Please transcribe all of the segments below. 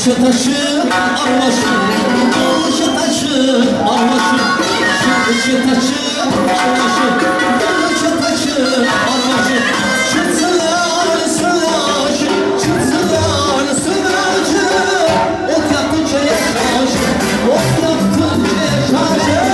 Şu taşı armaşı, şu taşı armaşı, şu taşı armaşı, şu taşı armaşı, şu sılar sılaşı, şu sılar sılaşı, ot yaktın çaya şaşı, ot yaktın çaya şaşı.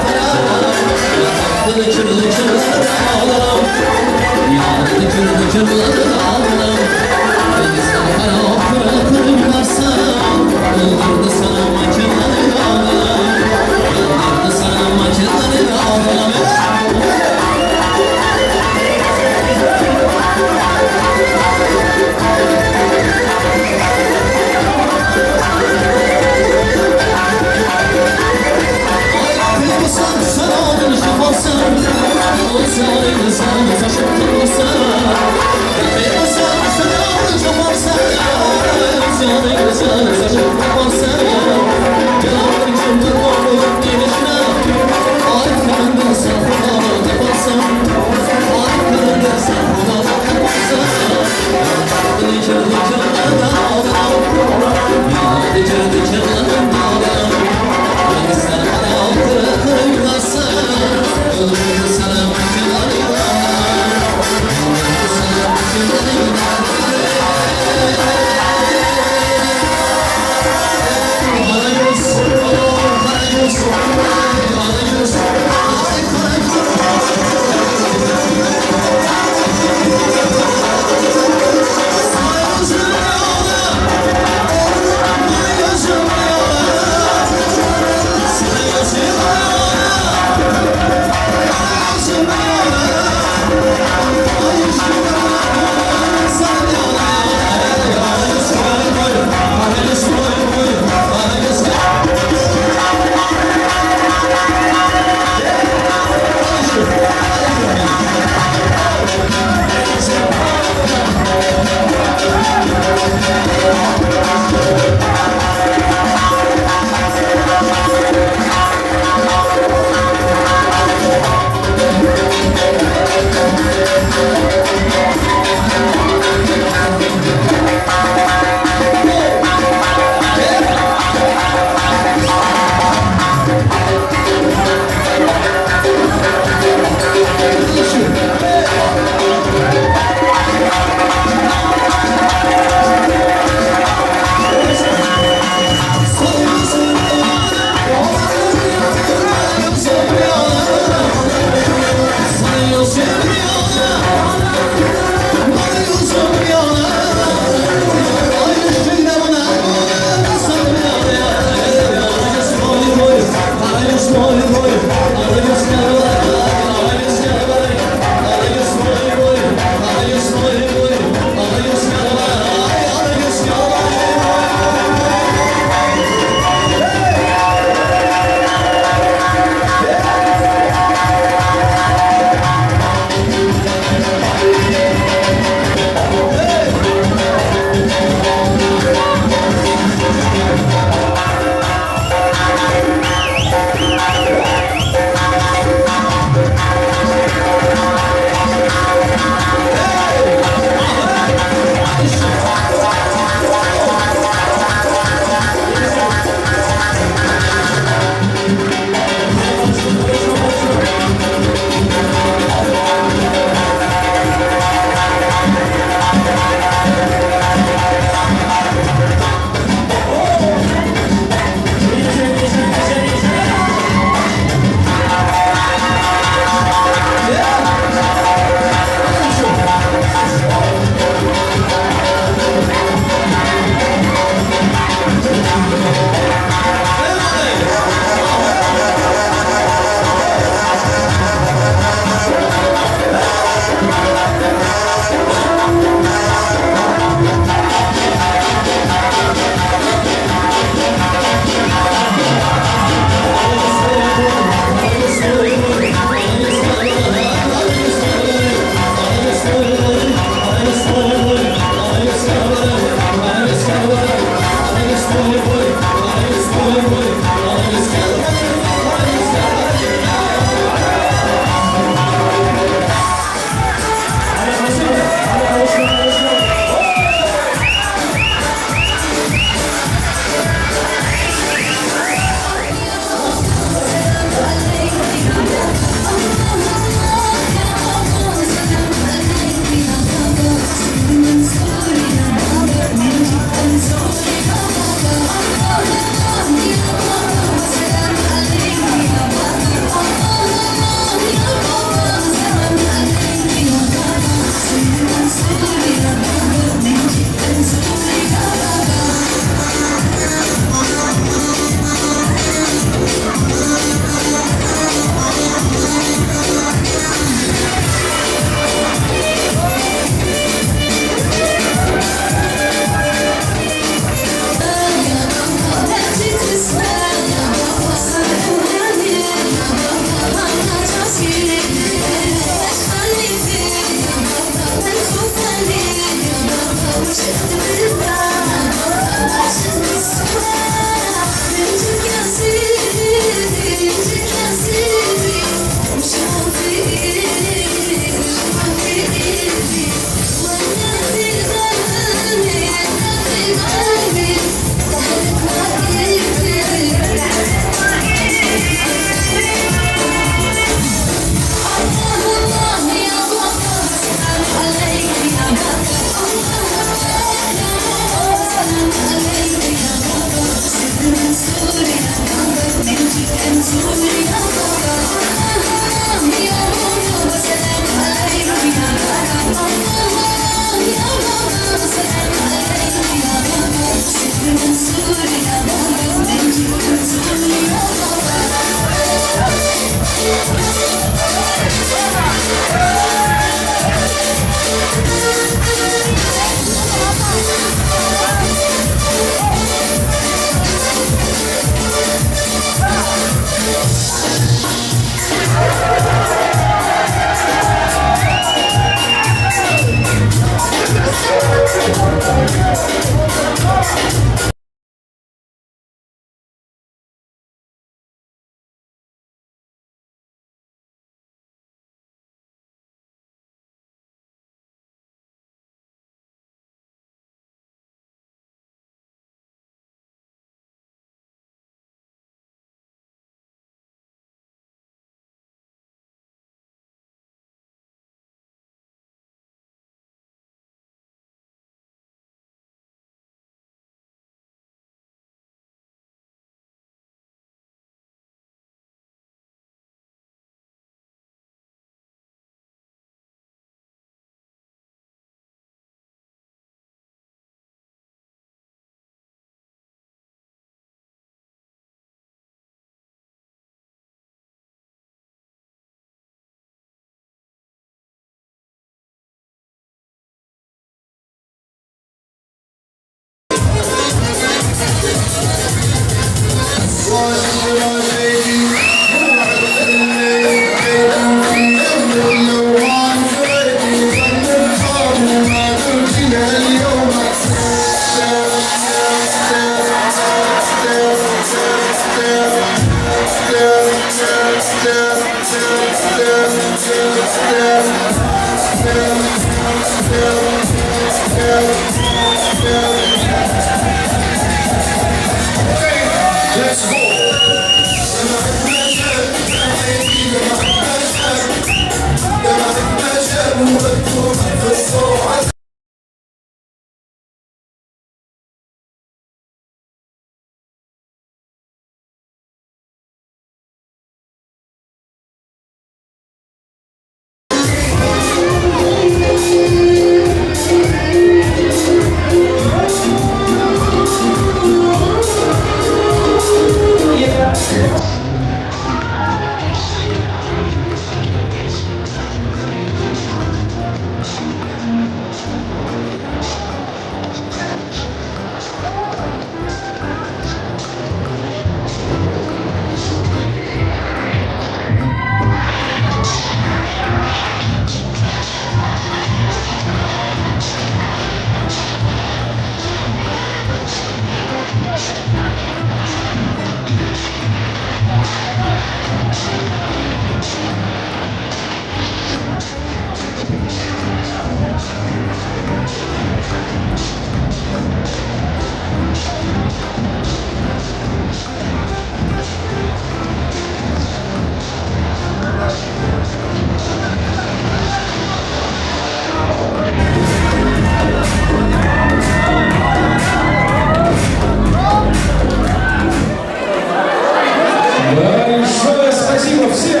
Большое спасибо всем!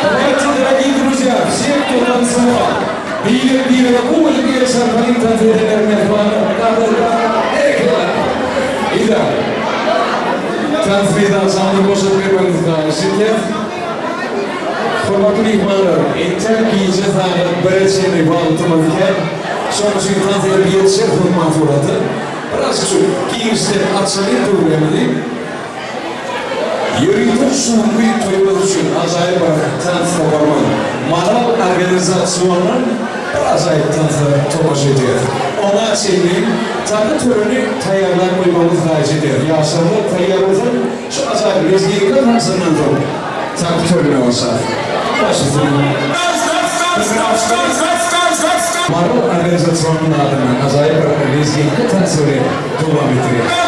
Давайте, дорогие друзья, все, кто танцевал, Бир-бир, кубок, Сарпалин, Итак, tans meýdançamyzy boşadyp bermegiňizi haýyş edýäs. Hormatly myhmanlar, entek gije sagat bire çenli wagtymyz kän. Şonuň üçin tans edip ýetişeris hökman suratda. Biraz şu giňişden açalyň töweregimizi. Ýörite şu günki toýumyz üçin ajaýyp bir tans toparymyz Maral organizasiondan bir ajaýyp tansa tomaşa edýäris. Oňa çenli taky töreni taýýarlap goýmagyňyzy haýyş edýäris. Ýaşlarymyz taýýar bolsun, şu ajaýyp lezginka tansyndan soň taky törene başlarys. Baş üstüne. Maral organizasionynyň adyndan ajaýyp bir lezginka tansy bilen dowam etdirýäris.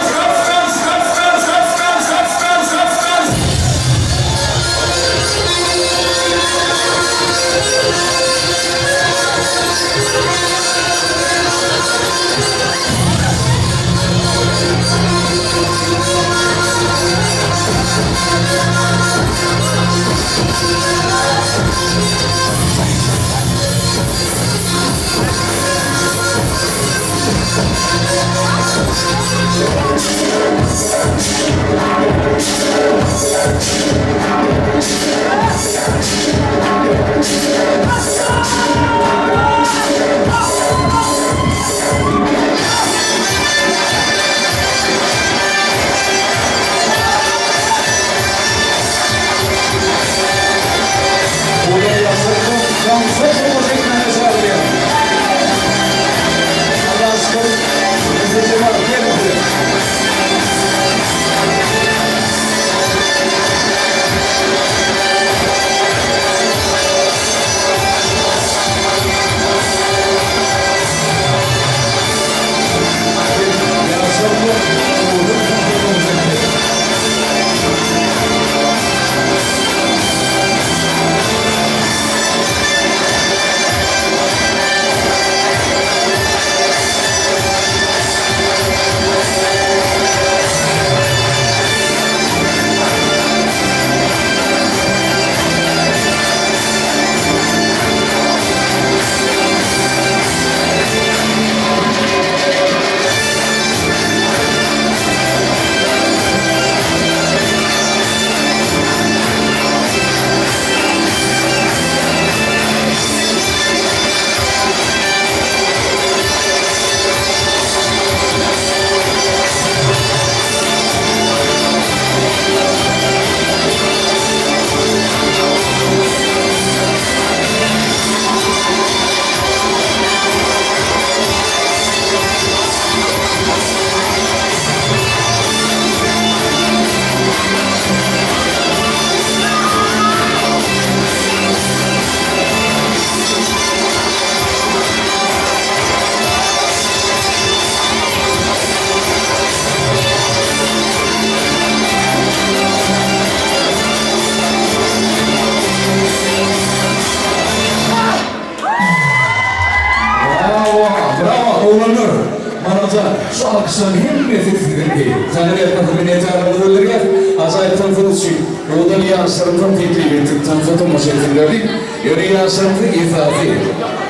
Bolsa şu alkyşlaryň hemmesi siziňki. Taňryýalkasyn minnetdarlygymyzy bildirýäs. Ajaýyp tansyňyz üçin. Owadan ýaşlarymyzam teklip etdik, tansa tomaşa etsinler diýip. Ýöne ýaşlarymyzy esasy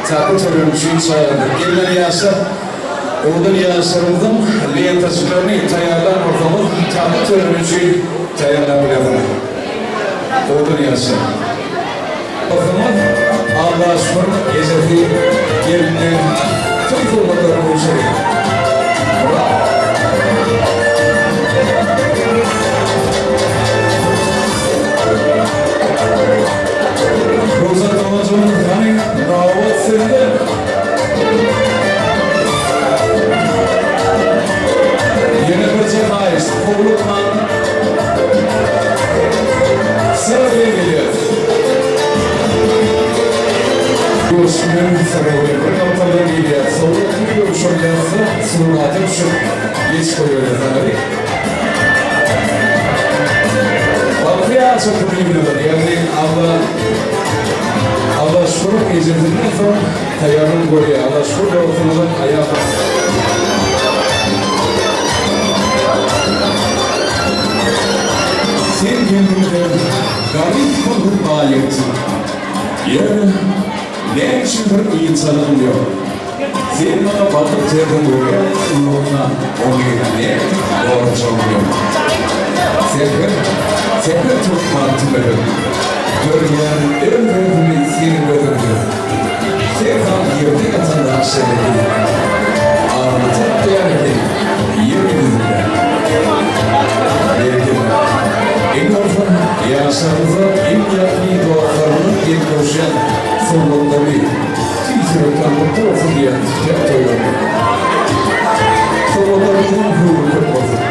taky töreni üçin çagyrdyk. Gelmeli ýaşlar, owadan ýaşlarymyzyň lentajyklaryny taýýarlan bolsaňyz, taky töreni üçin taýýarlap bilersiňiz. Owadan ýaşlar. Gyzymyz Allaşyň ejesi geline toý sowgatlaryny gowşurýar. Brawo! Rugsat doganjygym hany nobat sizde. Ýene birje haýyşt, howlukmaň. Syra bilen gelýäs. Göçmen syra bilen bir gapdaldan gelýär. Soňra kim gowşurýarsa surata düşüp geç goýberýär sanary. Bagtly ýaşa pulymyzdan, ýagny Alla Alla şükür ejesinden soň taýýarlyk görýär. Alla şükür dostumyzyň aýak Sen geldiňde garyp pulsuz baýapsyň. Ýöne näme üçindir ynjalygym ýok. Sen maňa bakyp terden görýäň, ugruna ony nädip gorajagym ýok. Säher, säher turtman tümelek, Görýän öz özümi seniň gözüňde. Ser sal ýerde ýatan daş şelegi, Aryny tapmaýan eken ýer ýüzünde. Berekella. Iň bolsa ýaşlarymyza iň ýakyn dostlarymyzyň gelip gowuşýan sowgatlary tüýs ýürekden gutly bolsun diýen täk toýlary. Sowgatlaryňyzyň höwri köp bolsun.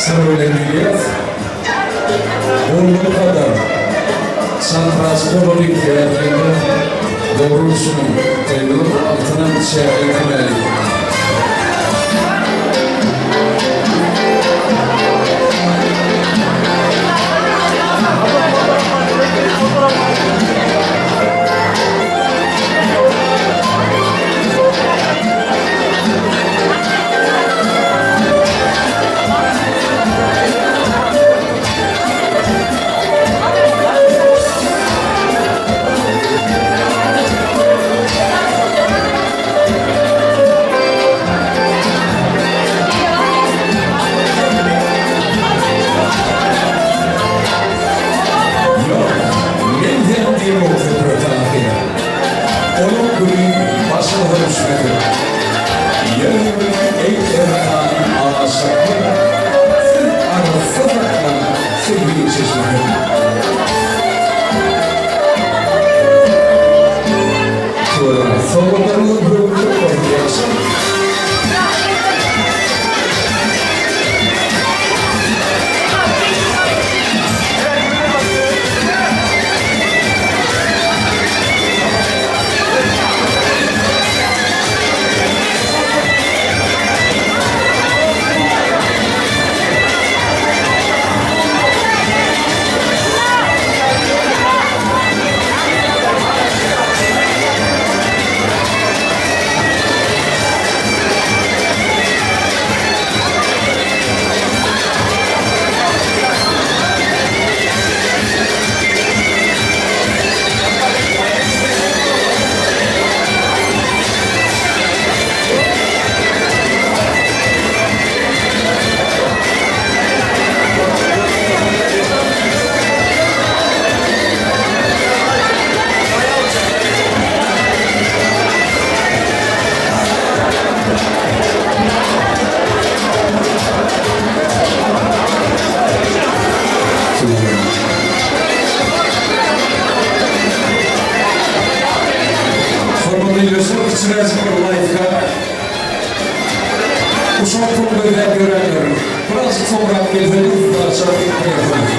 Syr bilen diýýäs. Boldugy kadar çapraç bolalyň sebäplerine dogry düşüniň. Elnur altynam çäklendirmäliň. bolduka? Uşak pul gözläp ýörenler, birazjyk soňrak gelseňiz daşa gitmersiňiz.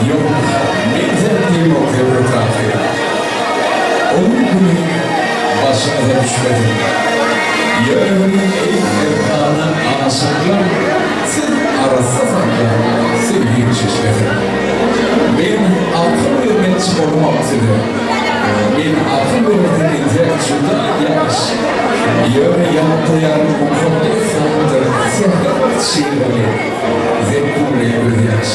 Ýok, men sen diýemok Zöhre Tahyr. Onuň güni başyňyza düşmesin. Ýöne welin eý erkana aşyklar siz arassa saklaň sevgiň çeşmesin. Men akyl bermekçi bolmam size. Men akyl bermesem entek juda ýaş. Ýöne ýatlaýaryn mukaddes zatdyr säher çygly zepburly gözýaş.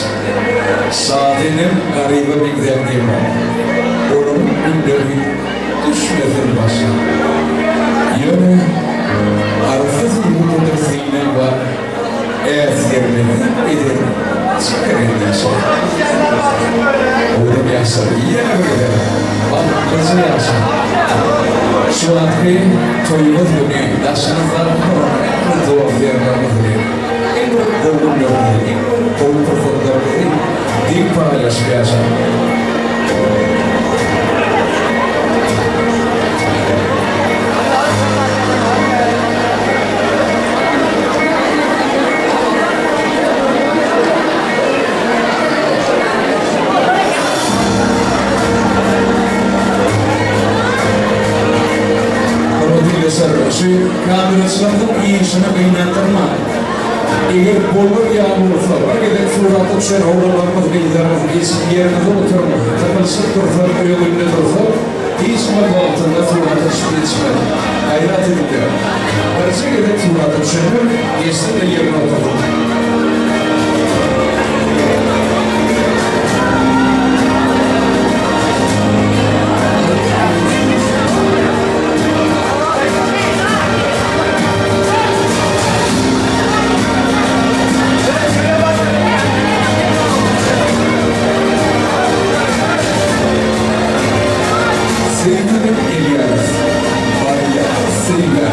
Şasenem garyba meňzän diýemok. Olaryň günleri düşmesin başa. Ýöne arassa söýgüdedir synag bar. Äsgermezlik eden çeker endişe. Owadan ýaşlar ýene bir gezek bagtlyja ýaşaň. Şu wagtky toýumyz güni daşyňyzdaky bolan ähli dost-ýarlaryňyz bilen iň bir gowy günleriňizi, iň bir gowy pursatlaryňyzy deň paýlaşyp ýaşaň. Ildeşler, şu kameraçylarymyzyň işini gynandyrmaň. Eger bolar ýaly bolsa, bir gezek surata düşen oglanlarymyz, gyzlarymyz geçip ýeriňizde oturyň, typylyşyp dursa, öňünde dursa, hiç bir wagtynda surata düşüp ýetişmez. Gaýrat ediňde, birje gezek surata düşenler geçsin-de ýerine otursyn. Söýgüden gelýäris, barýarys söýgä.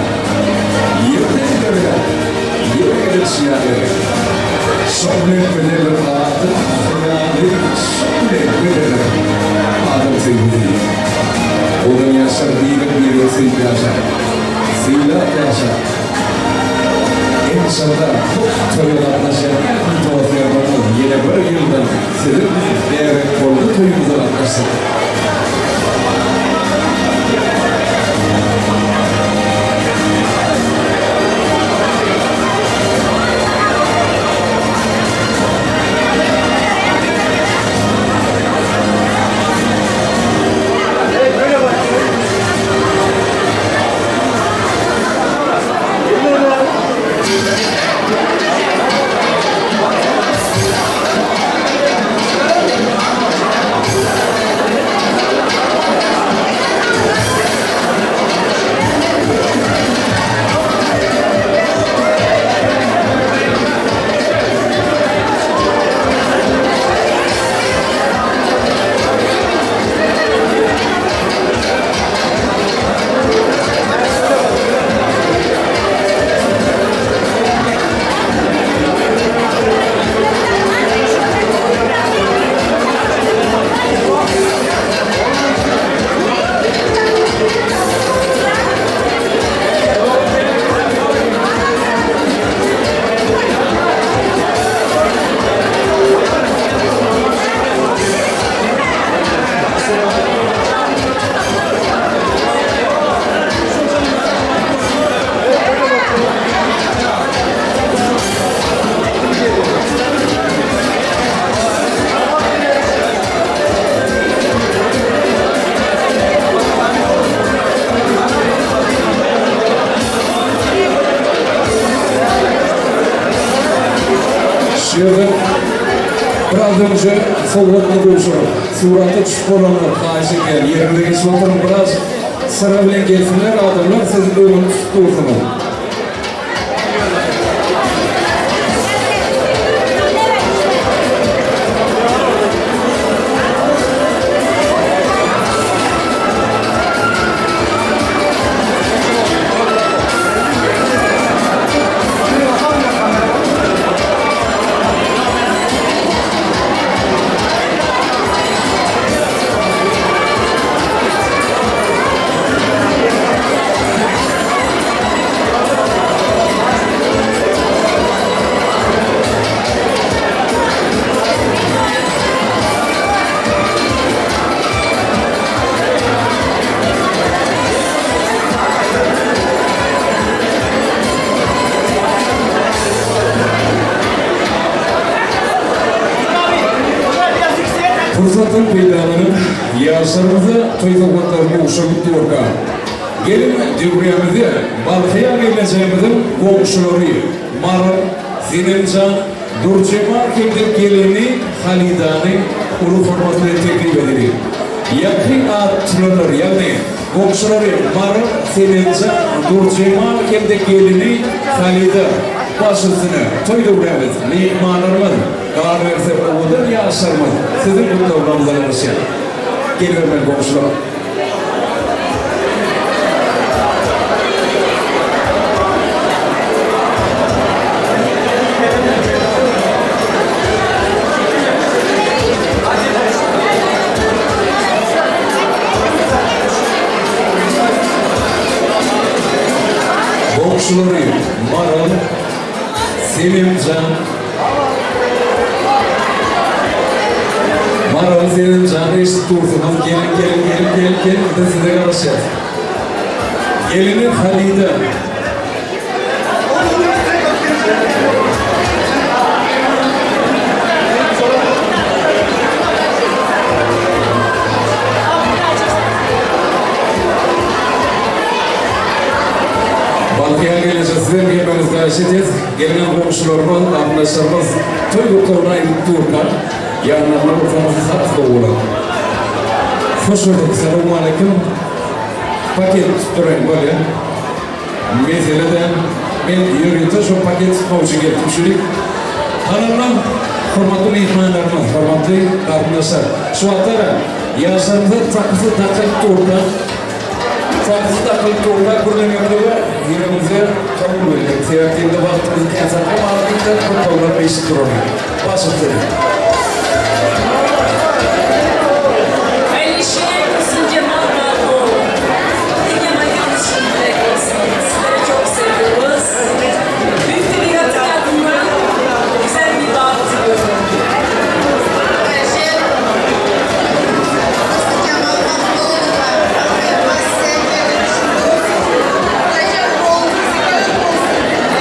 Ýerden ýere, ýere gelişi ýaly. Şol bilen biledir adam hyýaly, Şol bilen biledir adam söýgüsi. Odan ýaşar birek-biregi söýüp ýaşar, Sylap ýaşar. Enşalla bu toýa gatnaşýan ähli dost-ýarlarymyz ýene bir ýyldan siziň bäbek boldy toýuňyza gatnaşsyn. Şu ýerde biraz öňje sowgatly gowşuryp, surata düşüp bolanlar haýyş edýän, ýerinde geçip oturyň biraz syra bilen gelsinler adamlar siz öňüni tutup dursuňyz. Pursatdan peýdalanyp, ýaşlarymyza toý sowgatlaryny gowşuryp durka, geliň, döwrämize Balhyýa gelnejemiziň goňşulary Maral, Senemjan, Dürjemal hem-de gelini Halidany uly hormat bilen teklip edeli. Ýakyn at tutulanlar, ýagny goňşulary Maral, Senemjan, Dürjemal hem-de gelini Halida baş üstüne toý döwrämiz, myhmanlarymyz, galyberse owadan ýaşlarymyz siziň gutlaglaryňyza garaşýar. Gelibermeli goňşular. Goňşulary Maral, Selimjan, Maral Selimjany eşidip dursuňyz, geliň, geliň, geliň, geliň, geliň, biz size garaşýas. Gelini Halide. Bagtyýar gelneje sizem gelmegiňizi haýyş edýäs. Gelýän goňşularymyz, garyndaşlarymyz toý gutlagyny aýdyp durka, ýanlarynda bolsaňyz has gowy bolar. Hoş gördük, salowmaleýkim. Paket tutduraýyn bolýa. Mesele däl. Men ýörite şo paket tutmak üçin gelipdim şurik. Hanymlar, hormatly myhmanlarymyz, hormatly garyndaşlar. Şu wagtlar ýaşlarymyza takysy dakylyp durka, Sakgyjy dakylyp durka gürlemeklige ýüregimize kabul berýär. Sebäp diýende wagtymyzy kän saklamaly diýipdir, köp eşidip duraly. Baş üstüne. Alişer Dursun Cemal Barboğlu. Egemen şimdilik olsun. Sizleri çok seviyoruz. Büyük bir yatırım adına güzel bir davet diliyorum. Ayşe, Dursun Cemal Barboğlu'na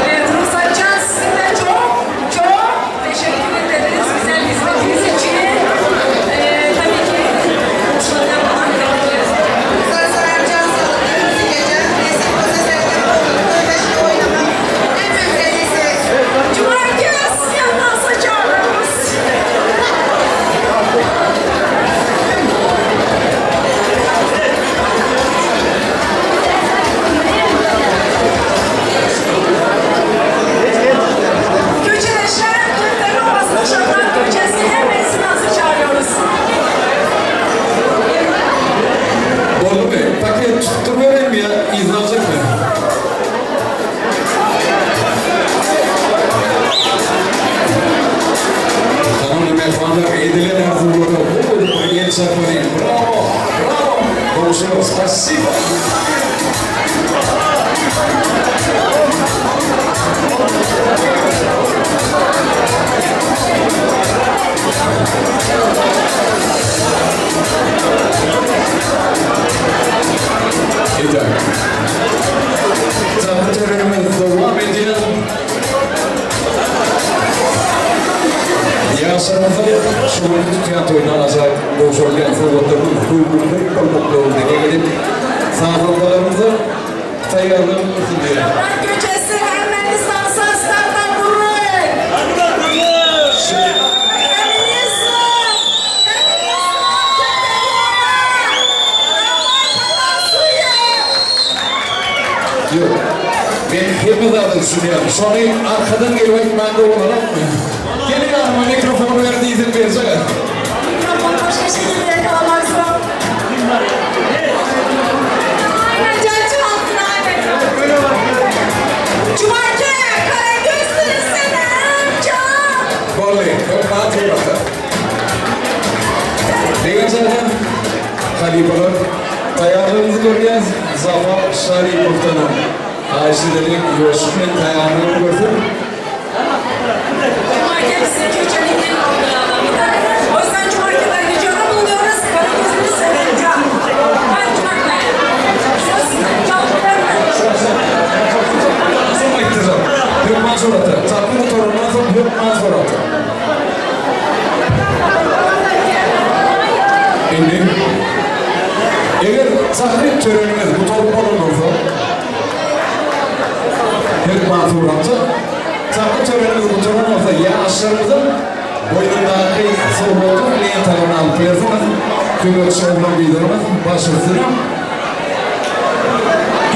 Evet Ruhsatcan sizinle çok çok teşekkür ederiz. Güzel hizmetiniz için. Ee, tabii ki komşularına falan tebrikler. Cumartesi yandan çağırıyoruz. Köçede Şen, Kırklareli Ovası'nda Şakrak Köçesi hemen sizi çağırıyoruz. Boldumy? Paket tutdurbereyinmi ýa yzyna aljakmy? Hanymly myhmanlar edilen arzuwlara gowy edip bir el çarpalyň. Brawo! Brawo! Goňşular, spasibo! Итак, Taky törenimiz dowam edýär. Ýaşlarymyzyň şu günki tutýan toýuna ajaýyp gowşurylýan sowgatlarynyň höwrüni bolmaklygyny dileg edip, sazandalarymyza taýýarlygyny görsün diýýär. Şakrak Köçesi Ermenistan Saslar'dan gurur. Ermenistan! Ýok. Men hemme zada düşünýän. Şony arkadan gelip aýtmaň gowy bolanokmy? Gel ýanyma mikrofony ber diýsem berjek. Mikrofonu başka şekilde yakalamak zor. Aynen can çalsın aynen. Cumartesi Karagözlü selam can. Boldy, hökman suratda. Degen zaten halypalar taýýarlygymyzy görýäs. Zafar Şaripowdanam haýyş edeliň ýoşup bilen taýýarlygyny görsün. Cumartesi köçenin en ortalarından bir tanesi. O yüzden cumartesi'den ricada bulunuyoruz. Karagözlü selam can. Ben cumartesi. Söz can verme. Soň aýtdyrjak. Hökman suratda. Tapgy gutarandan soň hökman suratda. Indi eger tahrik törenimiz gutaryp bolan bolsa, hökman suratda. Takgy törenimiz gutaran bolsa, ýaşlarymyzyň boýnundaky sowgatlyk lentalaryny alyp berseňiz, kömekçi oglan-gyzlarymyz baş üstüne.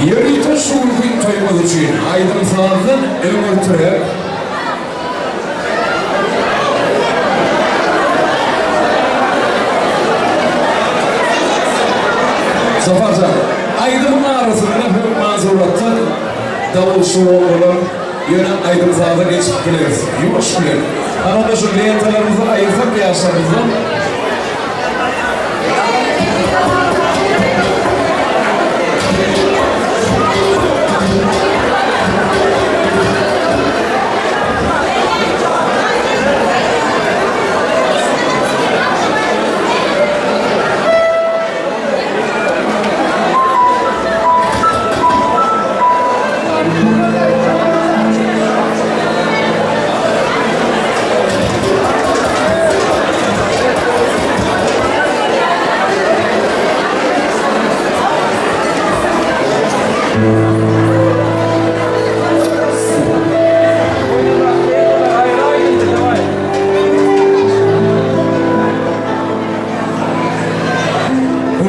Ýörite şu günki toýumyz üçin aýdym-sazdan öňürtirek, Sapar jan, aýdymyň arasynda hökman suratda dawul şow bolar, ýöne aýdym-saza geçip bileris, ýuwaş bilen. Hany onda şu lentalarymyzy aýyrsak ýaşlarymyzdan. Uly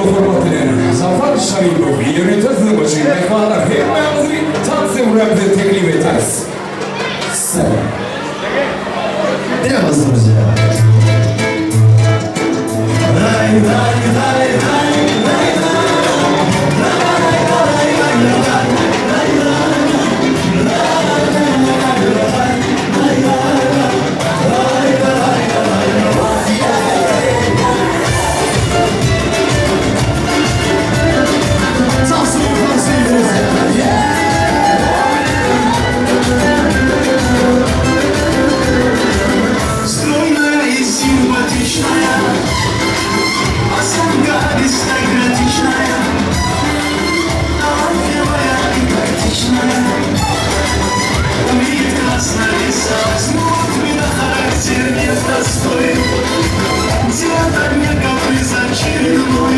hormat bilen, Zafar Şaripow, ýörite siziň üçin myhmanlar hemmäňizi tans döwrämize teklip edýäris. Diňe друзья. Tansuň Стройная и симпатичная, Осанка аристократичная, Талантливая и тактичная, Умеет классно рисовать, но вот беда, характер непростой. Театр не каприз очередной,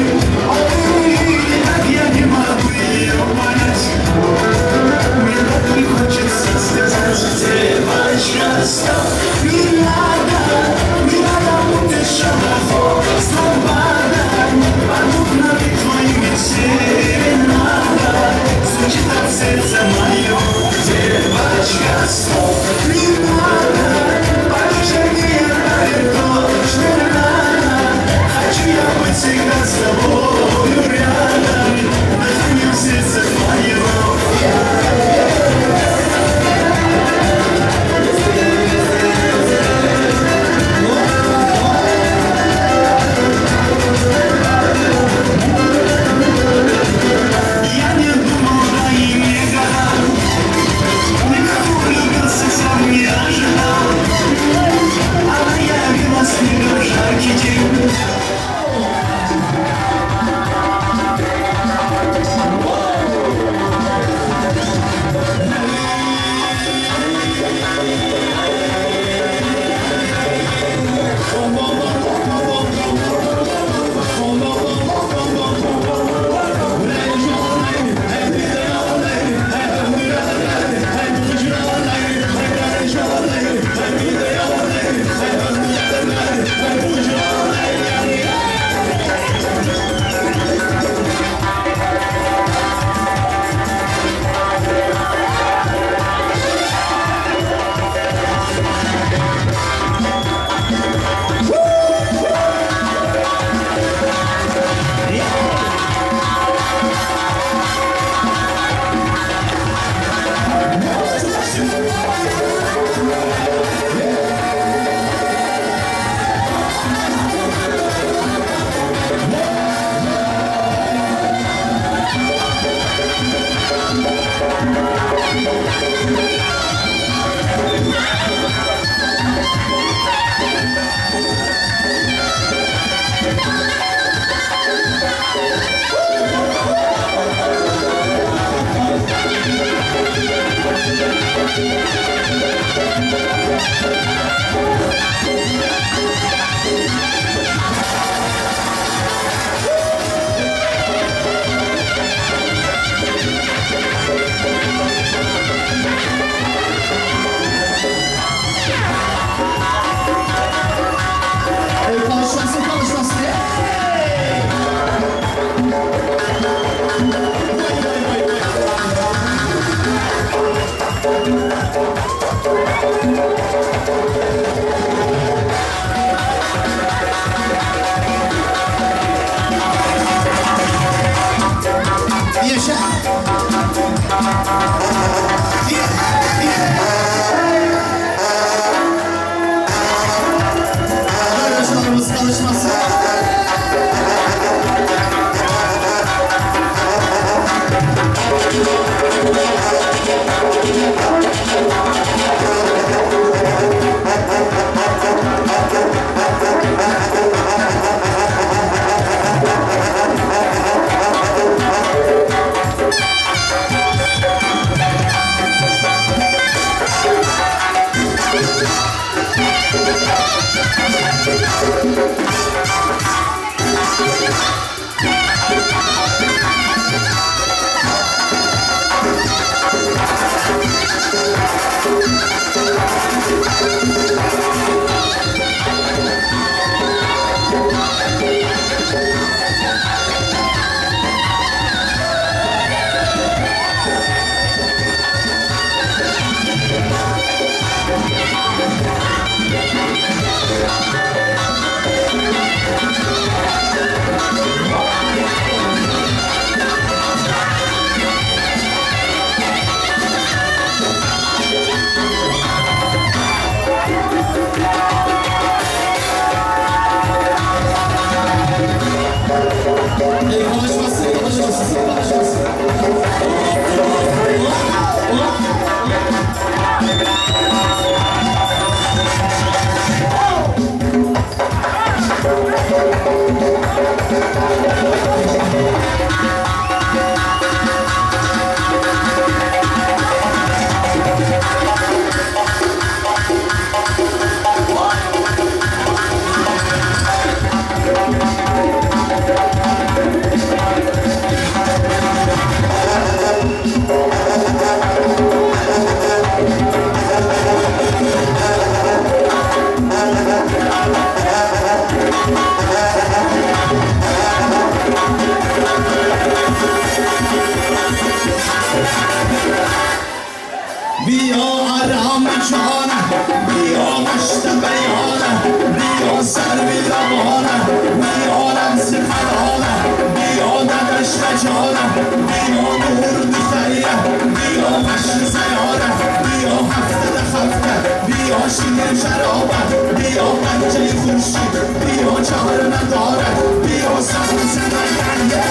Ой, как я не могу ее понять. Мне так не хочется сказать, девочка, стоп. Не надо, не надо путать шалахо с ламбадой. Под окнами твоими серенада звучит от сердца мое. Девочка, стоп. Не надо, положение дарит то, что рано. Хочу я быть всегда с тобою рядом, дыханием сердца твоего. Я не думал, да и не гадал, Никого влюбился, сам не ожидал. Она явилась мне в жаркий день. El konuşmasın konuşmasın. Hey! Yaşa. Arkadaşlarımız konuşmasın. بیا آرام جان، بیا مشت بیان، بیا سر روان، بیا رمز پنهان، بیا داداش جان، بیا نور دختریه، بیا مشت سیاره، بیا هفته خفته، بیا شیر شرابه، بیا پنجه خورشید، بیا چهار نداره، بیا سبز سمنگه.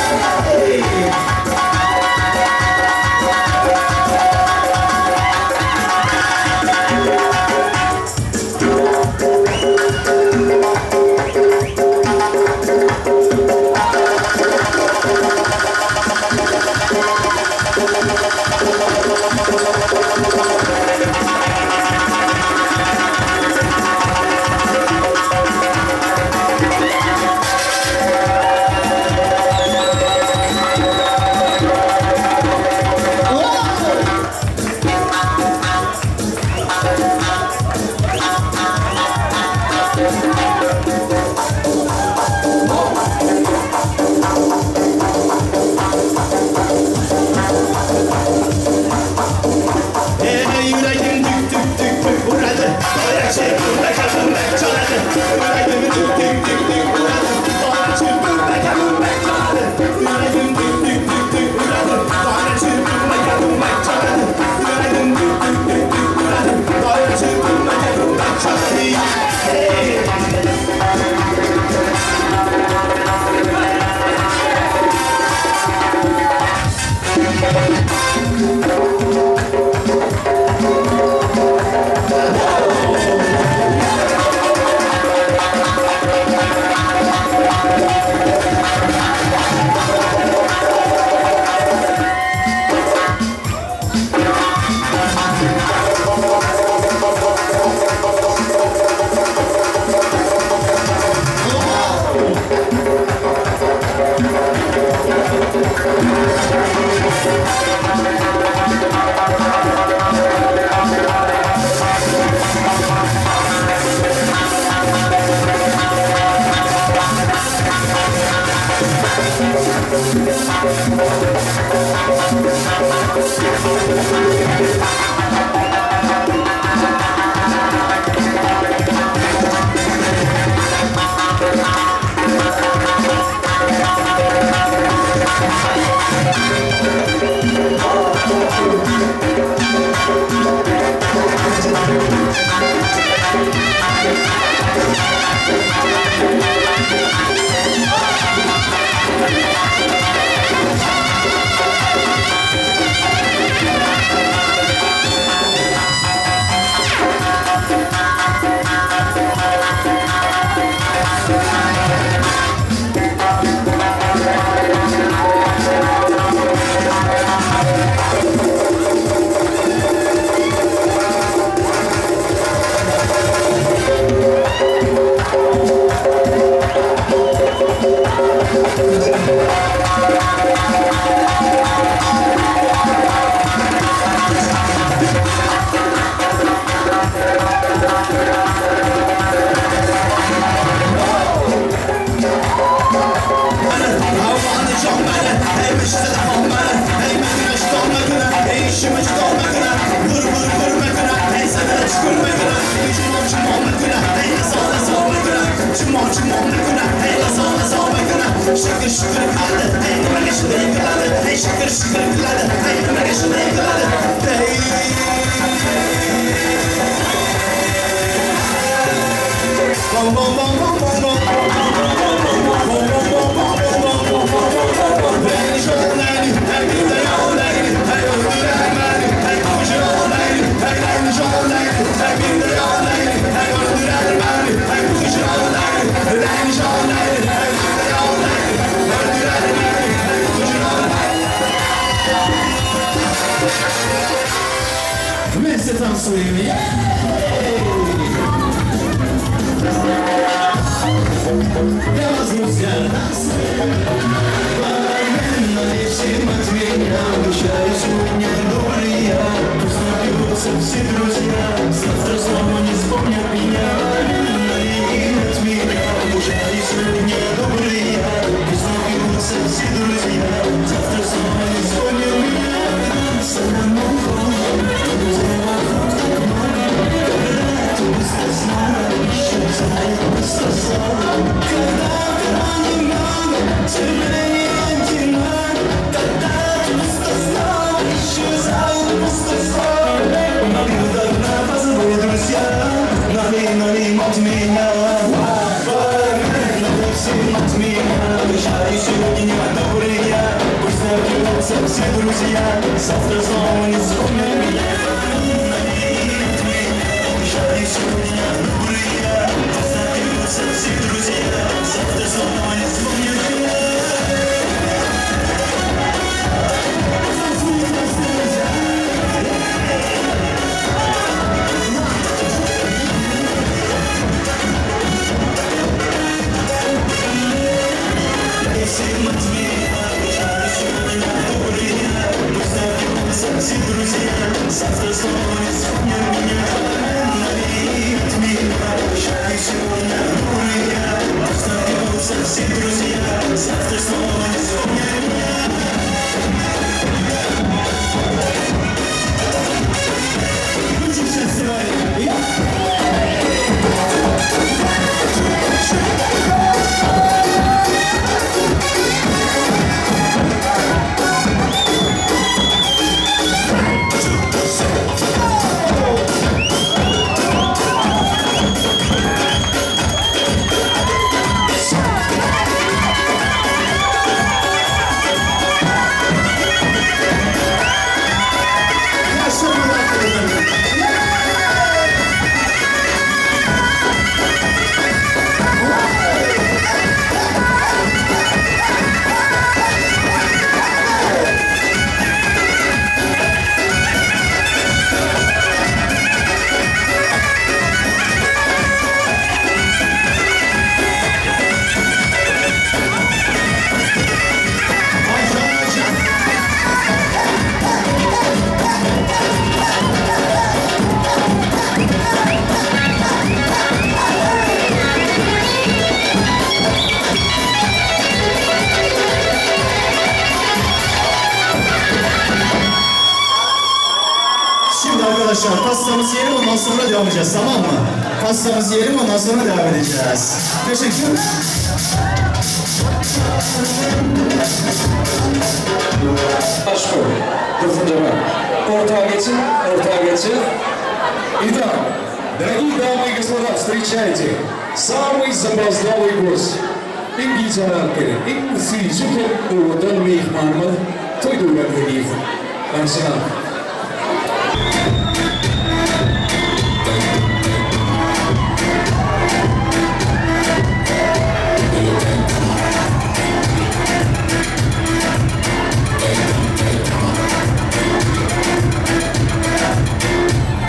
Ey yüreğim dük dük dük dük vuradı. Doya çırpınma kapınmak çaladı. Yüreğim dük dük dük dük vuradı. Doya çırpınma kapınmak çaladı. Yüreğim dük dük dük dük vuradı. Doya çırpınma kapınmak çaladı. Yüreğim dük dük dük dük vuradı. Doya çırpınma kapınmak çaladı. Hey! Вместе танцуем. Для вас, друзья, танцуем. Лечим от меня, обещаю сегодня добрый я. Пусть напьются все друзья, завтра снова не вспомнят меня. От меня, обещаю сегодня добрый я. Пусть напьются все друзья, завтра снова не вспомнят меня. Друзья. друзья, завтра снова не вспомнят меня. От меня уезжаю сегодня, добрый я, пусть напьются все друзья, завтра снова не вспомнят меня. Все друзья, завтра снова не вспомнят меня. От меня уезжаю сегодня, добрый я, пусть напьются все друзья, завтра снова не вспомнят меня. Şimdi arkadaşlar pastamızı yiyelim ondan sonra devam edeceğiz tamam mı? Pastamızı yiyelim ondan sonra devam edeceğiz. Teşekkür Aşkım, Dursun Ortağa geçin, ortağa geçin. Итак, дорогие дамы и господа, встречайте самый запоздалый гость. Iň gijäräk gelen, iň süýji hem owadan myhmanymyz Toýdöwran Weliýew. Garşylaň.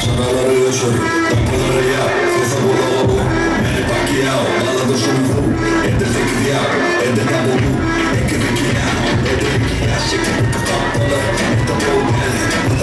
Çabalary öçür, gapylary ýap, sese gulaga buk, Manny Pacquiao, bala durşuny bu, Edil sekiz ýap, edil double bu, Ekiz iki ýan, edil iki ýaş, şekil iki gapdaly, Edil bol däl.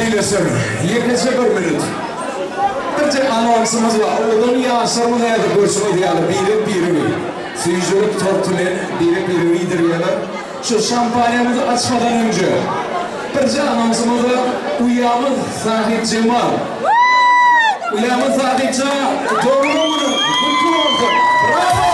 ildeşler, ýekeje bir minut. Birje anonsymyz bar. Owadan ýaşlarymyz häzir görşüňiz ýaly birek-biregi süýjülik tort bilen birek-biregi iýdirýärler. Şu şampaniýamyzy açmadan öňje birje anonsymyz bar. Uýamyz Sahypjemal. Uýamyz Sahypja doglan günüň gutly bolsun! Brawo!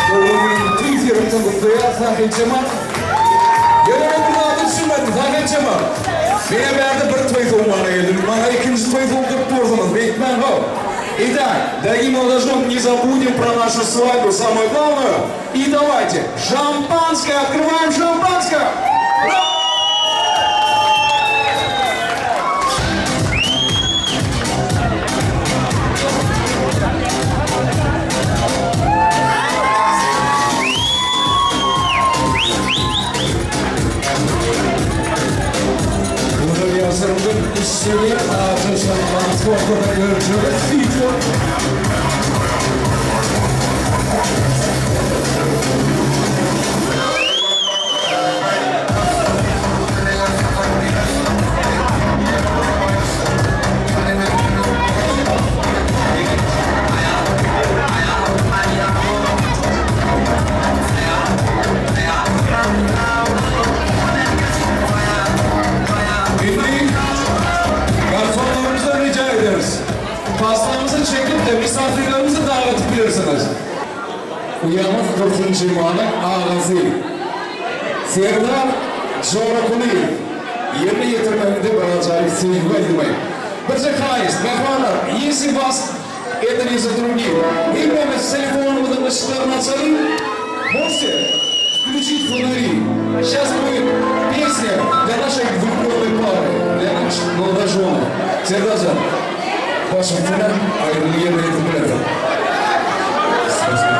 Doglan günüň tüýs ýürekden gutlaýar Sahypjemal. Ýöne men bir zada düşünmedim Sahypjemal. Menem bärde bir toý sowmana geldim. Maňa ikinji toý sowduryp dursuňyz. Beýtmäň how. Итак, дорогие молодожены, не забудем про нашу свадьбу, самое главное. И давайте, шампанское, открываем шампанское! Burada ýaşlarymyzyň işleri ajy şampanski ortada görüşürüz. Video. Indi garsonlarymyzdan rica ederiz. Pastamyzy çekip de misafirlerimizi davet bilirsiniz. Uýamyz Dursun Jemalyň agasy Serdar Jorakulyýew ýerine ýetirmeginde bir ajaýyp söýgi aýdymy. Birje haýyşt, mähribanlar, ýesi вас это не затруднит. Hemmämiz telefonymyzyň yşyklaryny açalyň. Можете включить фонари. Сейчас будет песня для нашей влюбленной пары, для наших молодоженов. Serdarjan, başyň üstüne aýdymy ýerine ýetirip bilersiň. Спасибо.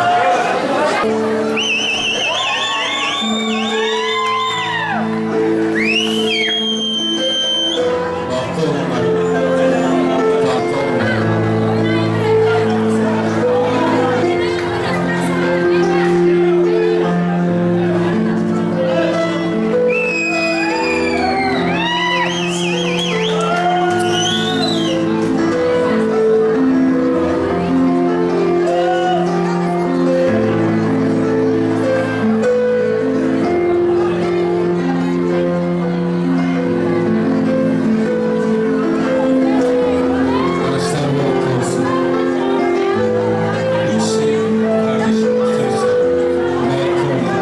Bagtly bolmaly. Bagtly bolmaly. Araçlar bagtly bolsun. Işi, kardeşim, söz. Bagtly bolun.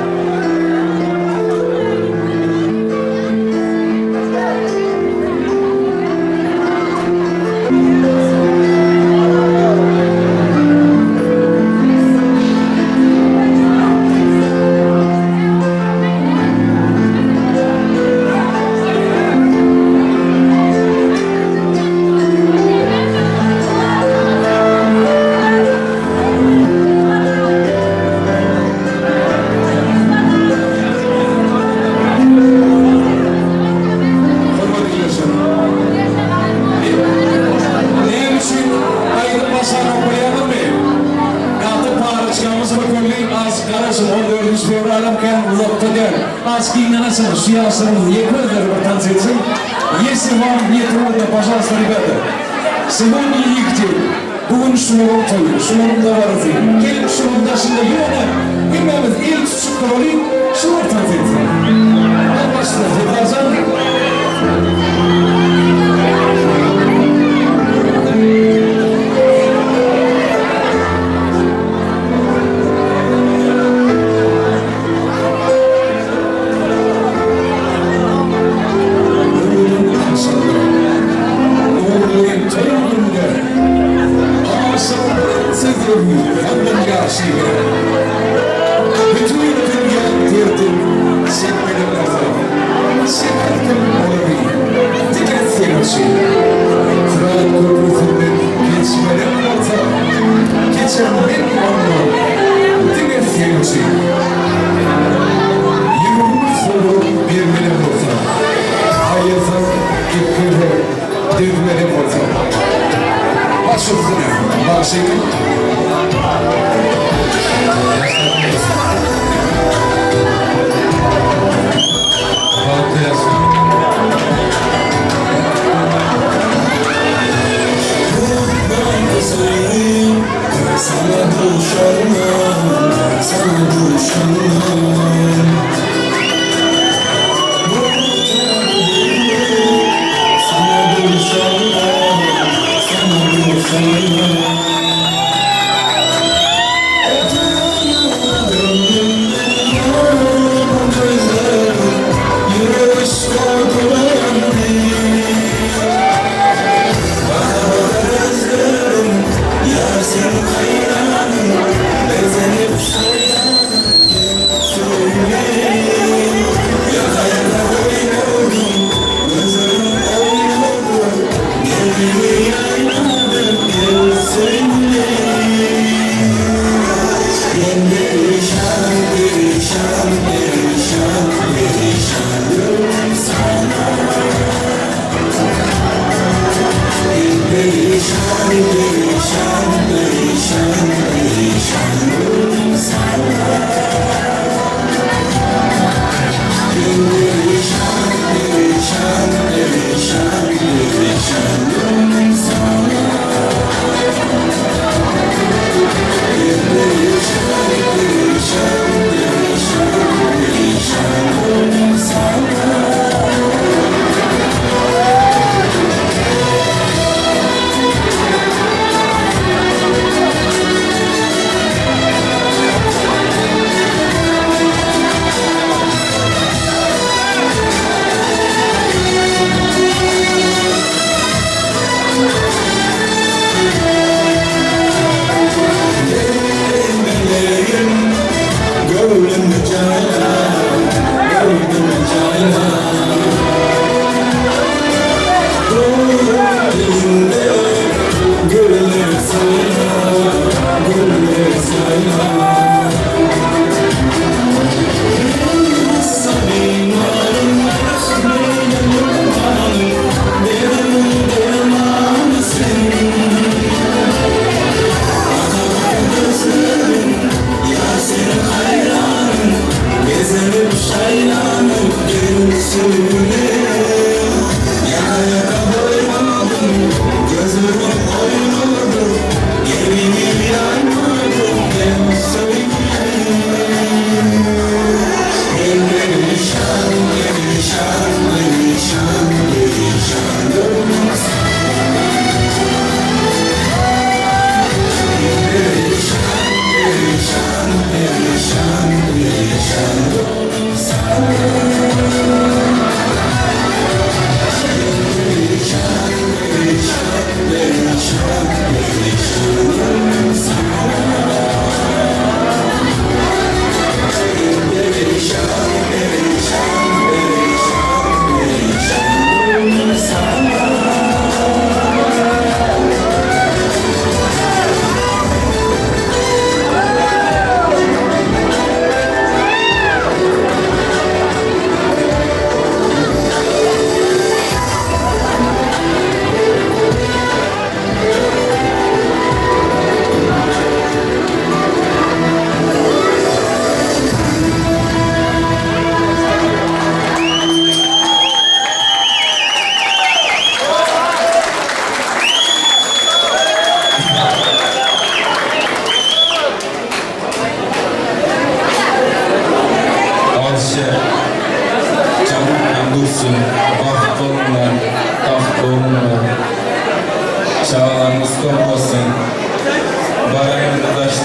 Hormatly ildeşler. Näme üçin aýdym başlanok bolýarmy? Gaty paraçkamyz bir kömli az garaşyň 14 fewralam kän uzakda däl. Az giňlenesiň, şu ýaşlarymyz ýeke özleri bir tans etsin. Если вам не трудно, пожалуйста, ребята. Сегодня их день. Bu gün şularyň toýy, şularyň dabarasy. Geliň şularyň daşynda ýöne hemmämiz el tutuşyp duralyň, şular tans etsin. Al başla Sedajan. Bu gün agşamda, nurly toý gününde aşyklaryň sözlerini senden ýagşy ýigit. Bütin dünýäň derdin çekmedik bolsam, çekerdim olary diňe seň üçin. Syrat köprüsinden geçmelem bolsa, geçermen ondan diňe seň üçin. Ýüregimi sogrup bermelem bolsa, aýyrsam, gepleseň, dözmelem bolsa. Baş üstüne, bagşy. Sana boşanmam, sana boşanmam. Sana boşanmam, sana boşanmam.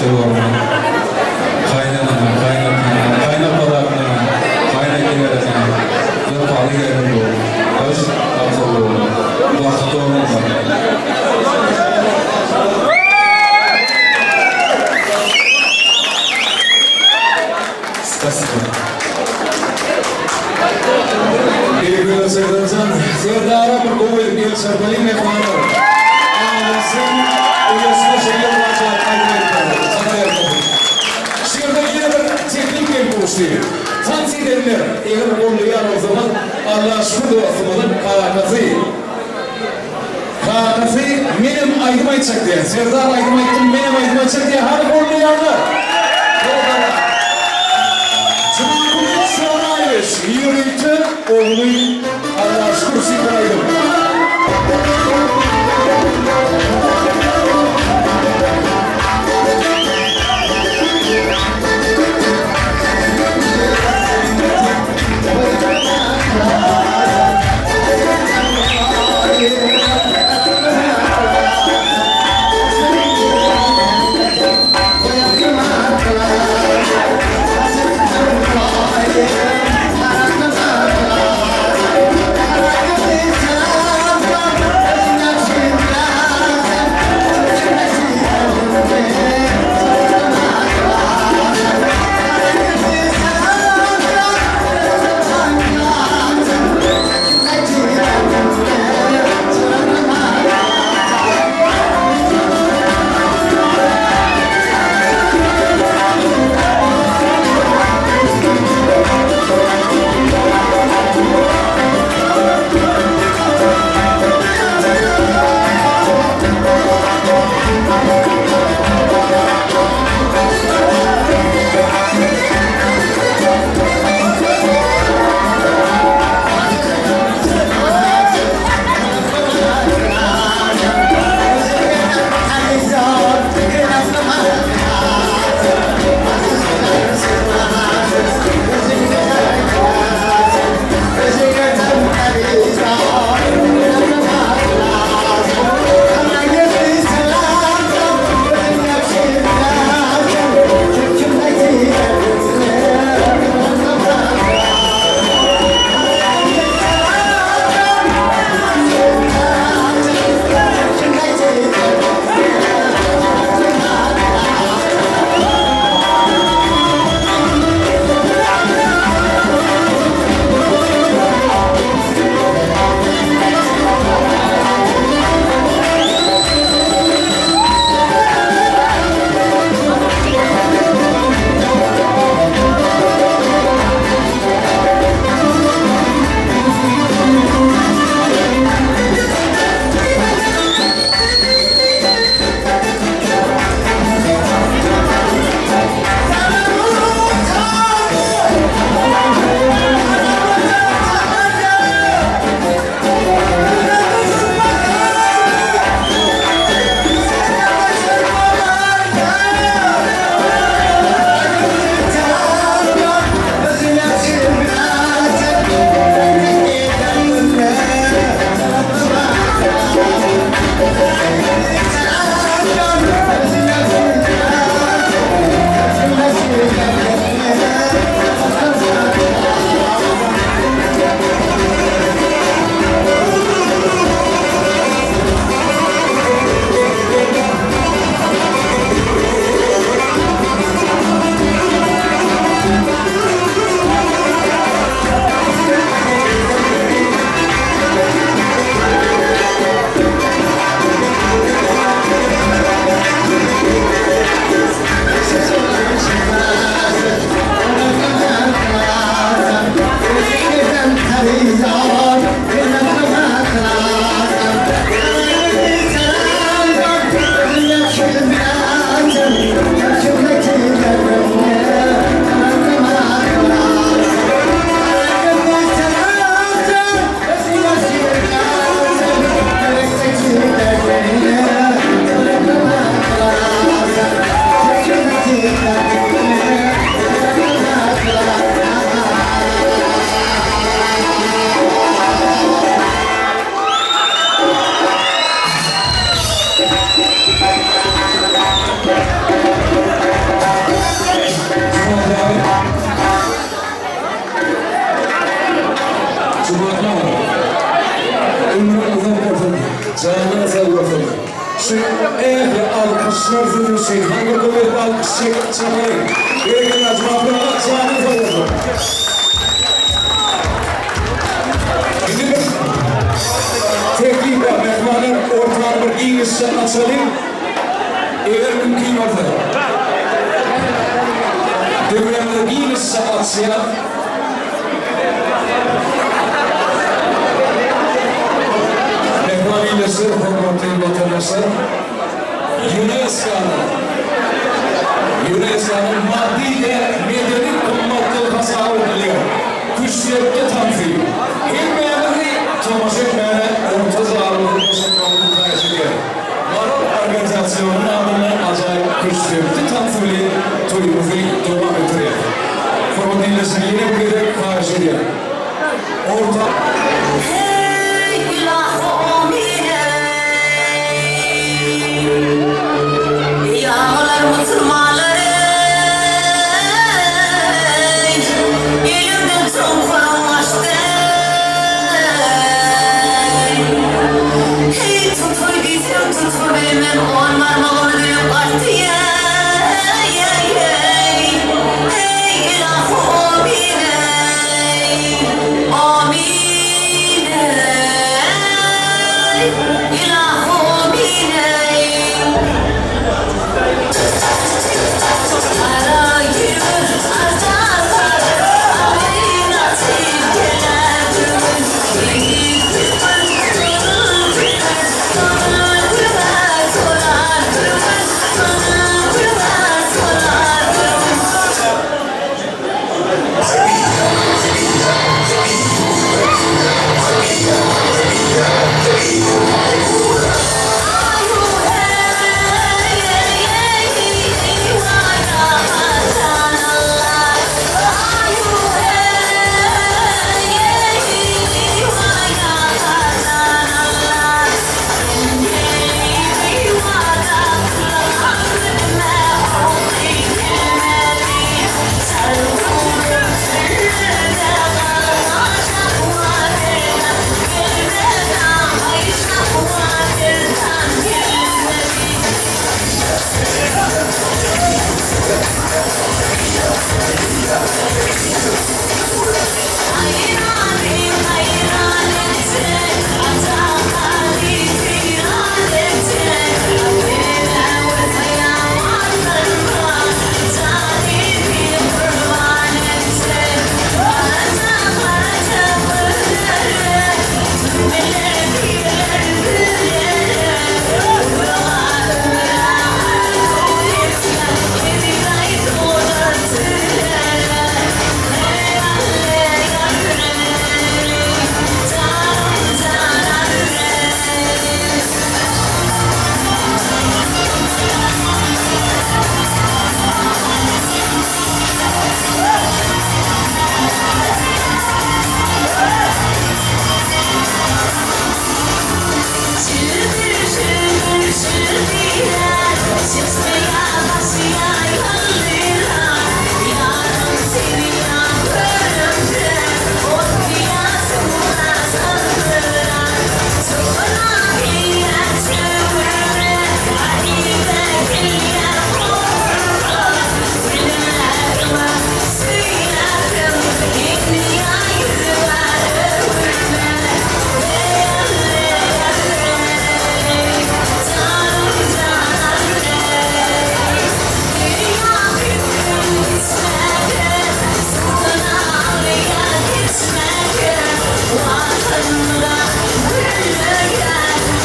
söýerine, kaýynenene, kaýynatana, kaýynapalaryna, kaýynekelerine, wepaly gelin bol, öz akylly bol, bagtly boluňlar. Spasibo. Eý, Serdarjan, Serdara bir gowy edip el çarpalyň myhmanlar. Awazyň uýasyna şeýle bir ajaýyp aýdym aýdyp berdi. Jana berdi. Şu ýerde ýene bir teklip gelip gowuşdy. Tans edenler, eger gollaýan bolsaňyz, Allaha şükür dostumyzyň kakasy. Kakasy menem aýdym aýtjak diýýär. Serdar aýdym aýtdym, menem aýdym aýtjak diýýär. Hany gollaýanlar? Serdara. Jumaguly Çoraýewiç ýörite ogly Allaha şükür üçin bir aýdym. Alkyşlar siziň üçin. Haýyr köp alkyş çekip çapalyň. Berekella Jumaguly aga janyň sag bolsun. Indi bir teklip bar mähribanlar ortany bir giňişje açalyň. Eger mümkin bolsa. Döwrämizi giňişje açýas. Mähriban ildeşler, hormatly watandaşlar! Ýunesko-nyň Ýunesko-nyň maddy we medeni gymmatlygy hasap edilýän Küştdepdi tansy hemmämizi tomaşa etmäge orta zalymyzy boşatmagyňyzy haýyş edýäris. Maral organizasyonynyň adyndan ajaýyp Küştdepdi tansy bilen toýumyzy dowam etdirýäris. Hormatly ildeşler ýene bir gezek haýyş edýän. Orta. Heý ylahy omyn eý. Eý agalar musulmanlar eý. Elimden çowharyň gaçdy eý. Heý tutaý diýseň tutubilmen on barmagymy dülüp atdy eý eý eý. Heý ylahy omyn eý. Omyn eý. Ylahy omyn eý. Gara ýüz aždarha agzyn açyp geler bu gün. Keýik gülgün, gyzyl gülgün, gyzyl gülge solar bu gün, gyzyl gülge solar bu gün.